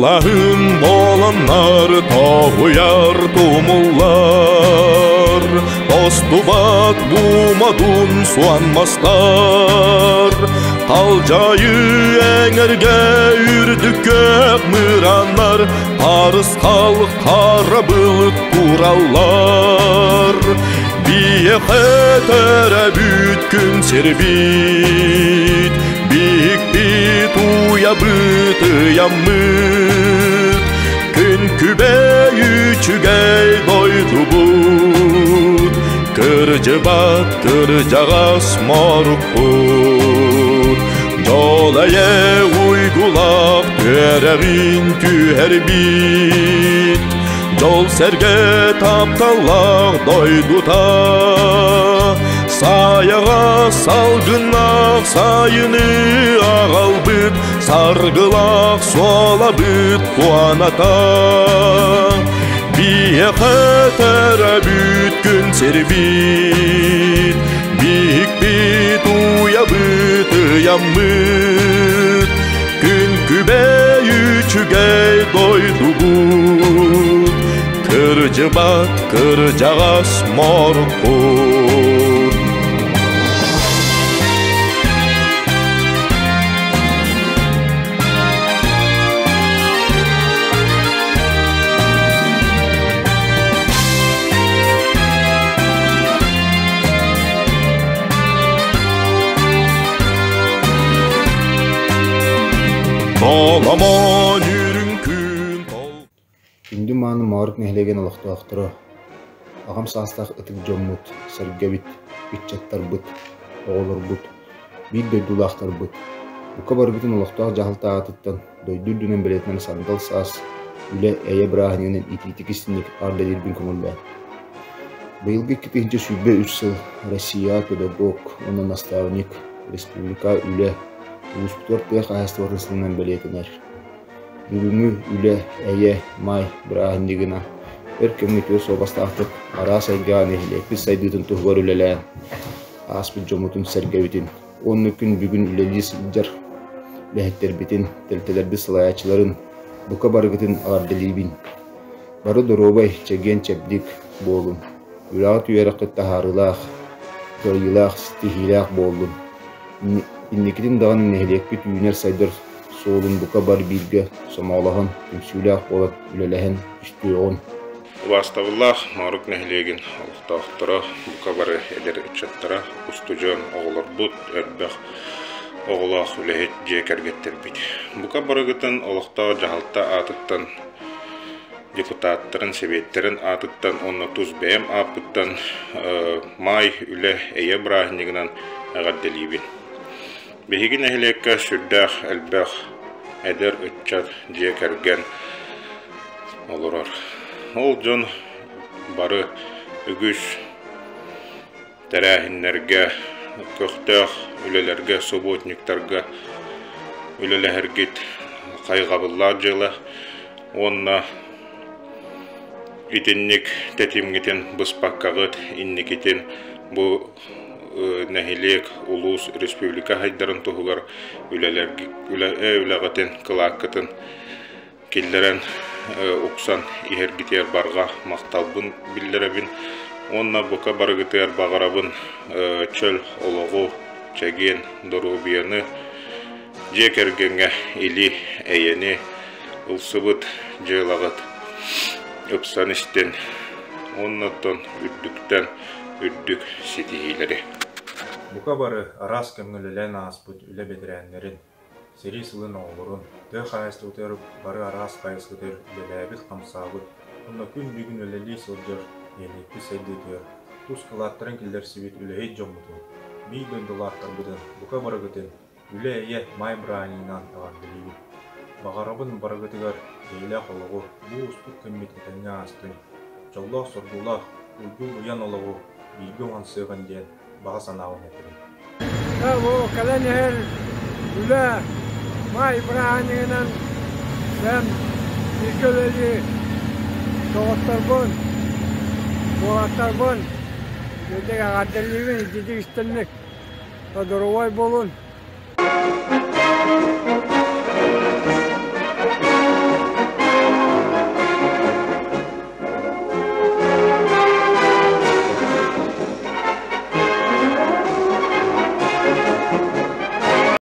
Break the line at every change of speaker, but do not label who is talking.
Тулаһын буоланнар тоһуйар тумуллар, Тостубат бу модун суон мастар. Халдьайы эҥэргэ үрдүккэ мыраннар, Харысхал хара былыт тураллар. Биэхэ төрөбүт күн сирбит, Биһикпит уйабыт ыйаммыт, Күн күбэй үчүгэй дойдубут, Кырдьыбат кырдьаҕас морукпут. Дьолайы уйгулаах түөрэҕин түһэрбит, Дьол-сэргэ тапталлаах дойдута, Сайаҕа салгыннаах сайыны аҕалбыт, Саргылаах суолабыт куоната. Биһиэхэ төрөбүт күн сирбит, Биһикпит уйабыт ыйаммыт, Күн күбэй үчүгэй дойдубут, Кырдьыбат кырдьаҕас морукпут. Соломон үрүҥ күн
Күндү мааны Моорук нэһилиэгин олохтоохторо, аҕам саастаах ытык дьоммут, сэргэбит, ыччаттарбыт, оҕолорбут, биир дойдулаахтарбыт, бука барыгытын олохтоох дьаһалта аатыттан дойду үрдүнэн бэлиэтэнэр сандал саас, үлэ, эйэ бырааһынньыгынан итиитик истиҥник эҕэрдэлиирбин көҥүллээн. Быйылгы 2023 сыл Россияҕа педагог уонна наставник, республика үлэ, улууспутугар тыа хаһаайыстыбатын сылынан бэлиэтэнэр. Бүгүҥҥү үлэ, эйэ, маай бырааһынньыгынан өр кэмҥэ үтүө суобастаахтык араас эйгэҕэ нэһилиэкпит сайдыытын туһугар үлэлээн ааспыт дьоммутун-сэргэбитин уонна күн бүгүн үлэлии сылдьар үлэһиттэрбитин, тэрилтэлэрбит салайааччыларын бука барыгытын эҕэрдэлиибин. Бары доруобай, чэгиэн-чэбдик буолуҥ, үлэҕит үөрэххит таһаарыылаах, кыайыылаах, ситиһиилээх буоллун. Инникитин даҕаны нэһилиэкпит үүнэр-сайдар суолун бука бары бииргэ сомоҕолоһон, түмсүүлээх буолан үлэлэһэн түстүөҕүҥ.
Убаастабыллаах Моорук нэһилиэгин олохтоохторо, бука бары эдэр ыччаттара, устудьуон оҕолорбут, элбэх оҕолоох үлэһит дьиэ кэргэттэрбит. Бука барыгытын олохтоох дьаһалта аатыттан депутаттарын, сэбиэттэрин аатыттан уонна тус бэйэм ааппыттан Маай үлэ эйэ бырааһынньыгынан эҕэрдэлиибин. Биһиги нэһилиэккэ сүрдээх элбэх эдэр ыччат, дьиэ кэргэн олорор. Ол дьон бары үгүс тэрээһиннэргэ, көхтөөх үлэлэргэ, субботниктарга үлэлэһэргит хайҕабыллаах дьыала уонна итинник тэтимҥитин быспаккаҕыт инникитин бу нэһилиэк, улуус, республика сайдарын туһугар үлэҕитин, кылааккытын киллэрэн уксан иһэргитигэр барҕа махталбын биллэрэбин уонна бука барыгытыгар баҕарабын чөл олоҕу, чэгиэн доруобуйаны, дьиэ кэргэҥҥэ или-эйэни ылсыбыт дьыалаҕыт ыпсан истин уонна оттон үрдүктэн үрдүк ситиһиилэри.
Бука бары араас кэмҥэ үлэлээн ааспыт үлэ бэтэрээннэрин, Сэрии сылын оҕолорун, тыа хаһаайыстыбатыгар бары араас хайысхатыгар үлэлээбит-хамсаабыт уонна күн бүгүн үлэлии сылдьар нэһилиэкпит сайдыытыгар тус кылааттарын киллэрсибит үлэһит дьоммутун, биир дойдулаахтарбытын бука барыгытын үлэ-эйэ маай бырааһынньыгынан эҕэрдэлиибит! Баҕарабын барыгытыгар эйэлээх олоҕу, бу уустук кэммит этэҥҥэ аастын, дьоллоох-соргулаах, уйгу-уйан олоҕу бииргэ уһансыаҕын диэн баҕа санаабын этэбин.
Бу кэлэн иһэр үлэ маай бырааһынньыгынан бэйэм бииргэ үлэлии доҕотторбун, уолаттарбын итинник эҕэрдэлиибин, итинник истинник доруобай буолун.